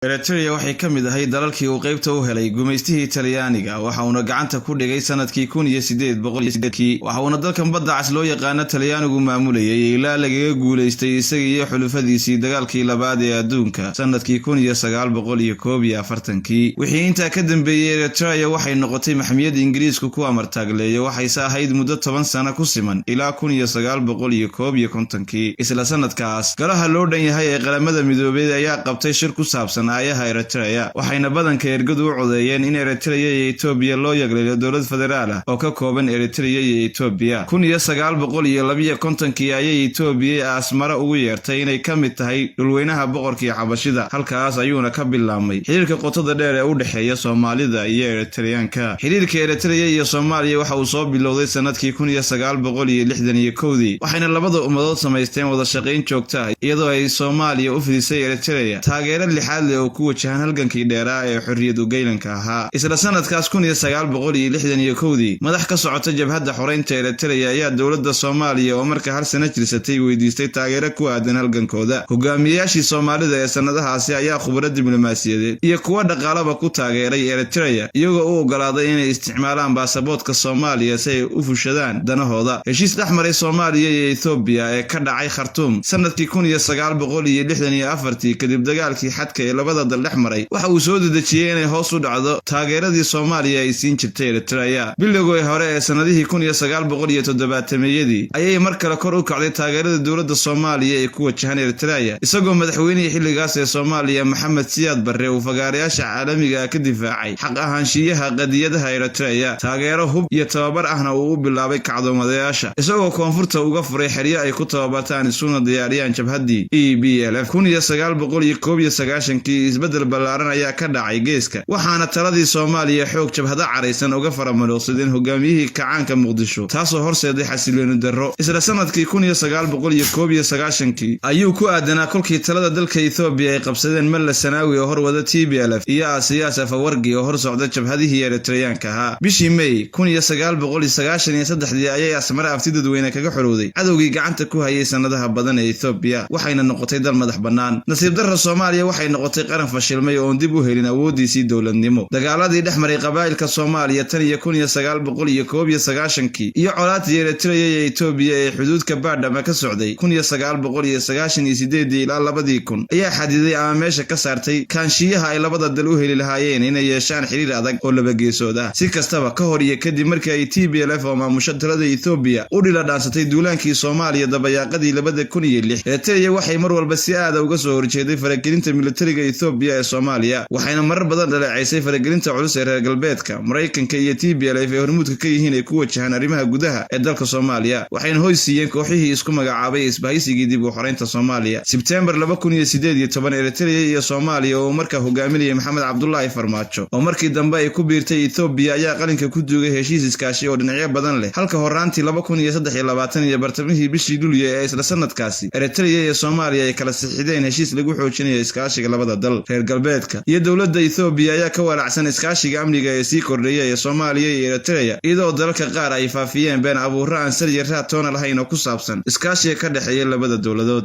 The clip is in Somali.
Eritrea waxay ka mid ahayd dalalkii uu qaybta u helay gumaystihii Talyaaniga, waxa uuna gacanta ku dhigay sanadkii 1808-kii. Waxa uuna dalkan Badda Cas loo yaqaano Talyaanigu maamulayay ilaa lagaga guulaystay isaga iyo xulufadiisii dagaalkii labaad ee adduunka sanadkii 1941-kii. Wixii intaa ka dambeeyey, Eritrea waxay noqotay maxmiyad Ingiriisku ku amartaagleeyo, waxayse ahayd muddo 10 sano ku siman ilaa 1951-kii. Isla sanadkaas, golaha loo dhan yahay ee Qaramada Midoobay ayaa qabtay shir ku saabsan aayaha Eritrea, waxayna badanka ergadu u codeeyeen in Eritrea iyo Etoobiya loo yagleelo dowlad federaal ah oo ka kooban Eritrea iyo Etoobiya. 1952-kii ayay Etoobiya Asmara ugu yeertay inay ka mid tahay dhulweynaha boqorkii Xabashida. Halkaas ayuuna ka bilaabmay xiriirka qotada dheer ee u dhexeeya Soomaalida iyo Eritreyaanka. Xiriirka Eritrea iyo Soomaaliya waxa uu soo bilowday sanadkii 1961-dii, waxayna labada ummadood samaysteen wada shaqayn joogta ah, iyadoo ay Soomaaliya u fidisay Eritrea taageero lixaad leh oo ku wajahan halgankii dheeraa ee xorriyad ugeylanka ahaa. Isla sanadkaas 1961-dii, madax ka socota Jabhadda Xoreynta Eritrea ayaa dowladda Soomaaliya oo marka hal sano jirsatay weydiistay taageero ku aadan halgankooda. Hogaamiyeyaashii Soomaalida ee sannadahaasi ayaa khubaro diblomaasiyadeed iyo kuwo dhaqaalaba ku taageeray Eritrea, iyagoo u ogolaaday inay isticmaalaan baasaboodka Soomaaliya si ay u fushadaan danahooda. Heshiis dhex maray Soomaaliya iyo Ethoobiya ee ka dhacay Khartuum sanadkii 1964-tii, kadib dagaalkii xadka ee labada dal dhex maray, waxa uu soo dedejiyey inay hoos u dhacdo taageeradii Soomaaliya ay siin jirtay Eritrea. Bilowgii hore ee sannadihii 1970-meeyadii ayay mar kale kor u kacday taageerada dowladda Soomaaliya ee ku wajahan Eritrea, isagoo madaxweynihii xilligaas ee Soomaaliya, Maxamed Siyaad Barre, uu fagaarayaasha caalamiga ah ka difaacay xaq ahaanshiyaha qadiyadaha Eritrea, taageero hub iyo tababar ahna uu u bilaabay kacdoomadayaasha, isagoo koonfurta uga furay xeryo ay ku tababartaan isuna diyaariyaan jabhaddii EPLF. 1991-kii isbeddel ballaaran ayaa ka dhacay geeska, waxaana taladii Soomaaliya xoog jabhado caraysan uga faramarooqsadeen hogaamiyihii kacaanka Muqdisho, taasoo horseeday xasilooni darro. Isla sanadkii 1991-kii ayuu ku aadanaa kolkii talada dalka Ethoobiya ay qabsadeen Malla Sanaawi oo horwada TPLF iyo Asiyaas Afawargi oo hor socda jabhadihii Eritreyaanka ahaa. Bishii May 1993-dii ayay Asmare afti dadweyne kaga xorowday cadowgii gacanta ku hayay sannadaha badan ee Ethoobiya, waxayna noqotay dal madax bannaan. Nasiib darra, Soomaaliya waxay noqotay qaran fashilmay oon dib u helin awooddiisii dowladnimo. Dagaaladii dhex maray qabaa'ilka Soomaaliya tan iyo 1991-kii iyo colaadii Eritreya iyo Etoobiya ee xuduudka Baadhama ka socday 1998-dii ilaa 2000 ayaa xadiday ama meesha ka saartay kaanshiyaha ay labada dal u heli lahaayeen inay yeeshaan xiriir adag oo labageesood ah. Si kastaba, ka hor iyo kadib markii ay TPLF oo maamusho talada Ethoobiya u dhila dhaansatay duulaankii Soomaaliya dabayaaqadii 2006, Eritreya waxay mar walba si aada uga soo horjeeday faragelinta militariga Ethoobiya ee Soomaaliya, waxayna marar badan dhaleecaysay faragelinta culus ee reer galbeedka, Maraykanka iyo TPLF ay hormuudka ka yihiin ay ku wajahaan arrimaha gudaha ee dalka Soomaaliya, waxayna hoy siiyeen kooxihii isku magacaabay isbahaysigii dib u xoreynta Soomaaliya. Sebtembar 2018, Eritreya iyo Soomaaliya oo markaa hogaaminayay Maxamed Cabdulaahi Farmaajo, oo markii dambe ay ku biirtay Ethoobiya, ayaa qalinka ku duugay heshiis iskaashi oo dhinacyo badan leh, halka horaantii 2023 iyo bartamihii bishii Luulyo ee isla sanadkaasi Eritreya iyo Soomaaliya ay kala sixideen heshiis lagu xoojinayo iskaashiga labada dal. Reer galbeedka iyo dowladda Ethoobiya ayaa ka walaacsan iskaashiga amniga ee sii kordhaya ee Soomaaliya iyo Eritreya, iyadoo dalalka qaar ay faafiyeen been abuurro aan sal iyo raad toona lahayn oo ku saabsan iskaashiga ka dhexeeya labada dowladood.